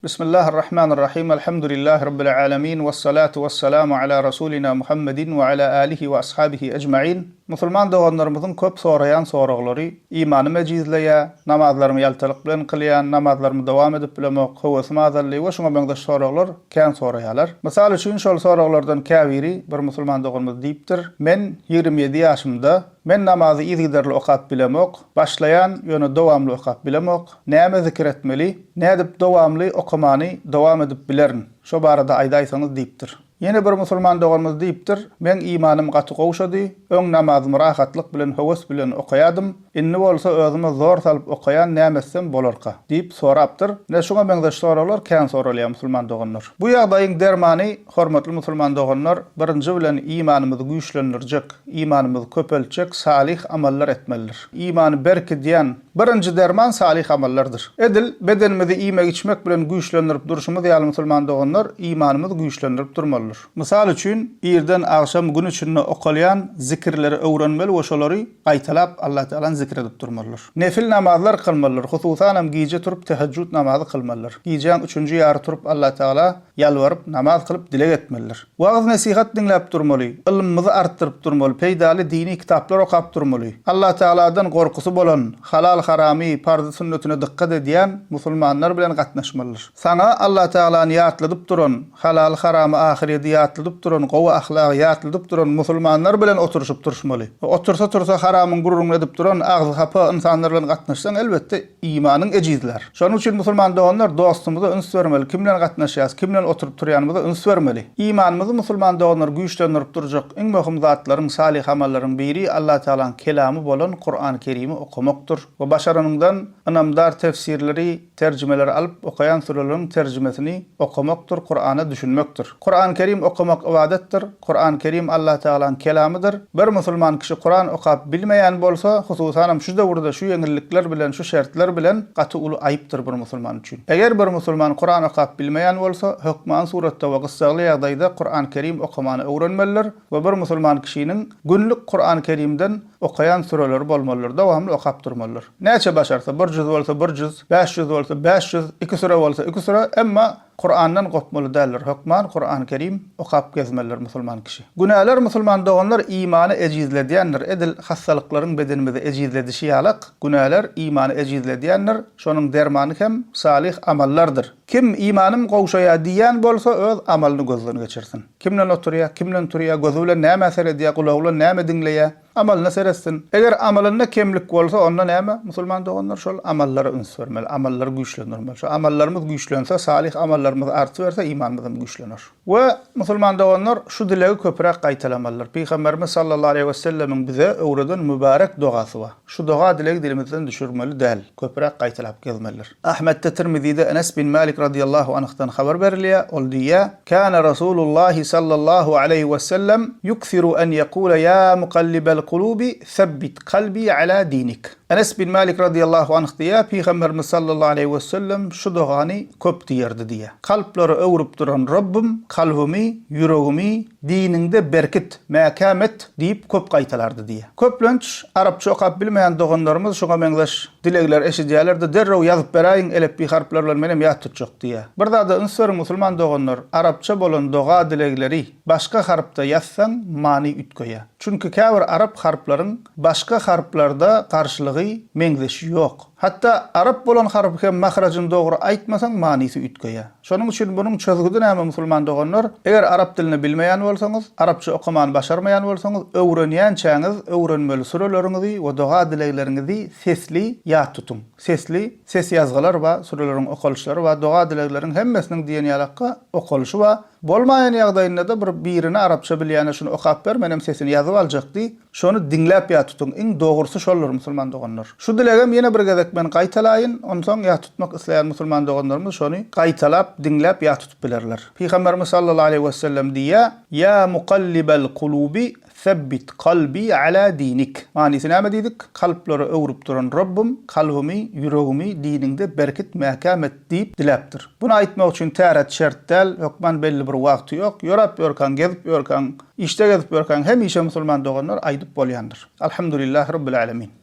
Bismillahir-Rahmanir-Rahim, Elhamdülillahi Rabbil Alemin, Wes-salatu wes-salamu ala Rasulina Muhammedin we ala alihi we ashabihi ejmain. Musulman doganlarymyzyň köp soraýan soraglary, Imanym ejizleýär, namazlarymy ýaltalyk bilen kylýan, namazlarymy dowam edip bilemok, höwesim azaldy we şuňa meňzeş soraglar kän soraýarlar. Mysal üçin şol soraglardan käbiri bir musulman doganymyz diýipdir, Men 27 ýaşymda, men namazy yzygiderli okap bilemok, başlaýan, ýöne dowamly okap bilemok, Näme zikir etmeli? Nädip dowamly okamany dowam edip bilerin? Şo barada aýdaýsaňyz diýipdir. Ýene bir musulman doganymyz diýipdir, Meň imanym gaty gowşady, öň namazymy rahatlyk bilen höwes bilen okaýadym, indi bolsa özüme zor salyp okaýan näme etsem bolarka? diýip sorapdyr. Ine şuňa meňzeş soraglar kän soralýar musulman doganlar. Bu ýagdaýyň dermany hormatly musulman doganlar birinji bilen imanymyzy güýçlendirjek, imanymyzy köpeltjek salyh amallar etmelidir. Imany berkidýän Birinji derman salyh amallardyr. Edil bedenimizi iýmek-içmek bilen güýçlendirip durşumyz ýaly musulman doganlar imanymyzy güýçlendirip durmalydyr. Mysal üçin, irden agşam gün içinde okalýan zikirleri öwrenmeli we şolary gaýtalap Allah Tagalany zikir edip durmalydyr. Nefil namazlar kylmalydyr, hususanam gije turup tehejjüd namazy kylmalydyr. Gijäň üçünji ýary turup Allah Tagala ýalbaryp namaz kylyp dileg etmelidir. Wagyz-nesihat diňläp durmaly, ylmymyzy artdyryp durmaly, peýdaly dini kitaplar okap durmaly. Allatagaladan gorkusy bolan, halal-haramy, parzy-sünnetine dykgat edýän musulmanlar bilen gatnaşmalydyr. Saňa Allatagalany ýatladyp duran, halaly-haramy, ahyrýeti ýatladyp duran, gowy ahlagy ýatladyp duran musulmanlar bilen oturyşyp turşmaly. Otursa-tursa haramyň gürrüňini edip duran, agzy hapa ynsanlar bilen gatnaşsaň, elbetde, Imanyň ejizlär. Şonuň üçin musulman doganlar dostumyza üns bermeli, kim bilen gatnaşýas, kim bilen oturyp turýanymyza üns bermeli. Imanymyzy musulman doganlar güýçlendirip durjak iň möhüm zatlaryň, salyh amallaryň biri Allatagalaň kelamy bolan Kurany Kerimi okamakdyr we başaranyňdan ynamdar tefsirleri, terjimeleri alyp okaýan süreleriň terjimesini okamakdyr, Kurana düşünmekdir. Kurany Kerim okamak ybadatdyr. Kuran Kerim Allah Tagalaň kelamydyr. Bir musulman kişi Kuran okap bilmeýän bolsa, hususanam şu döwürde şu ýeňillikler bilen, şu şertler bilen gaty uly aýypdyr bir musulman üçin. Eger bir musulman Kuran okap bilmeýän bolsa, hökman suratda we gyssagly ýagdaýda Kuran Kerim okamany öwrenmelidir we bir musulman kişiniň günlük Kuran Kerimden okaýan süreleri bolmalydyr, dowamly okap durmalydyr. Näçe başarsa, bir jüz bolsa bir jüz, bäş jüz bolsa bäş jüz, iki süre bolsa iki süre, emma Kurandan gopmaly däldir, hökman Kurany Kerim okap gezmelidir musulman kişi. Günäler musulman doganlar imany ejizledýändir, edil hassalyklaryň bedenimizi ejizledişi ýalak, günäler imany ejizledýändir, şonuň dermany hem salyh amallardyr. Kim imanym gowşaýar diýýän bolsa öz amalyny gözden geçirsin. Kim bilen oturýar, kim bilen turýar, gözi bilen nämä seredýär, gulagy bilen näme diňleýär, Amalyna seretsin. Eger amalynda kemlik bolsa, onda näme? Musulman doganlar şol amallara üns bermeli, amallary güýçlendirmeli. Şo amallarymyz güýçlense, salyh amallarymyz artyberse, imanymyz hem güýçlener. We musulman doganlar şu dilegi köpräk gaýtalamalydyr. Pygamberimiz sallallahu aleýhi wesellemiň bize öwreden mübärek dogasy bar. Şu doga-dilegi dilimizden düşürmeli däl, köpräk gaýtalap gezmelidir. Ahmetde, Tirmizide Enes bin Malik radiyallahu anhdan habar berilýär, ol diýýär, Kana Rasulullahi sallallahu aleýhi we sellem yuksiru en yekule ýa mukallibel kulubi sebbit kalbi ala dinik. Enes bin Malik radiyallahu anh diýýär, Pygamberimiz sallallahu aleýhi we sellem şu dogany köp diýerdi diýýär. Kalplary öwrüp duran Rabbym, kalbymy, ýüregimi diniňde berkit, mäkäm et diýip köp gaýtalardy diýýär. Köplenç arapça okap bilmeýän doganlarymyz şuňa meňzeş Dilegler eşidýäler-de derrew ýazyp beräýiň elepbi harplar bilen menem ýat tutjak diýýä. Bir zada üns beriň musulman doganlar, arapça bolan doga dilegleri başga harpda ýazsaň many üýtgeýä. Çünki käbir arap harplaryň başga harplarda garşylygy meňzeşi ýok. Hatda arap bolan harpy hem mahrajyny dogry aýtmasaň manysy üýtgeýä. Şonuň üçin munuň çözgüdi näme musulman doganlar? Eger arap dilini bilmeýän bolsaňyz, arapça okamany başarmaýan bolsaňyz, öwrenýänçäňiz öwrenmeli süreleriňizi we doga-dilegleriňizi sesli ýat tutuň. Sesli ses ýazgylar bar, süreleriň okalyşlary bar, doga-dilegleriň hemmesiniň diýen ýalakga okalyşy bar. Bolmaýan ýagdaýynda-da bir birine arapça bilýäne şuny okap ber, menem sesini ýazyp aljak diý. Şony diňläp ýat tutuň, iň dogrusy şoldur musulman doganlar. Şu dilegem ýene bir gezek men gaýtalaýyn, onsoň ýat tutmak isleýän musulman doganlarymyz şony gaýtalap, diňläp ýat tutup bilerler. Pygamberimiz sallallahu aleýhi wesellem diýýär, Ýa mukallibel kulubi sebbit kalbi ala dinik. Manysy näme diýdik? Kalplary öwrüp duran Rabbym, kalbymy, ýüregimi diniňde berkit, mäkäm et diýip diläpdir. Buny aýtmak üçin täret şert däl, hökman belli bir wagty ýok. Ýöräp ýörkäň, gezip ýörkäň, Işde gezip ýörkäň hemişe musulman doganlar aýdyp bolýandyr. Alhamdulillahi Rabbil Alemin.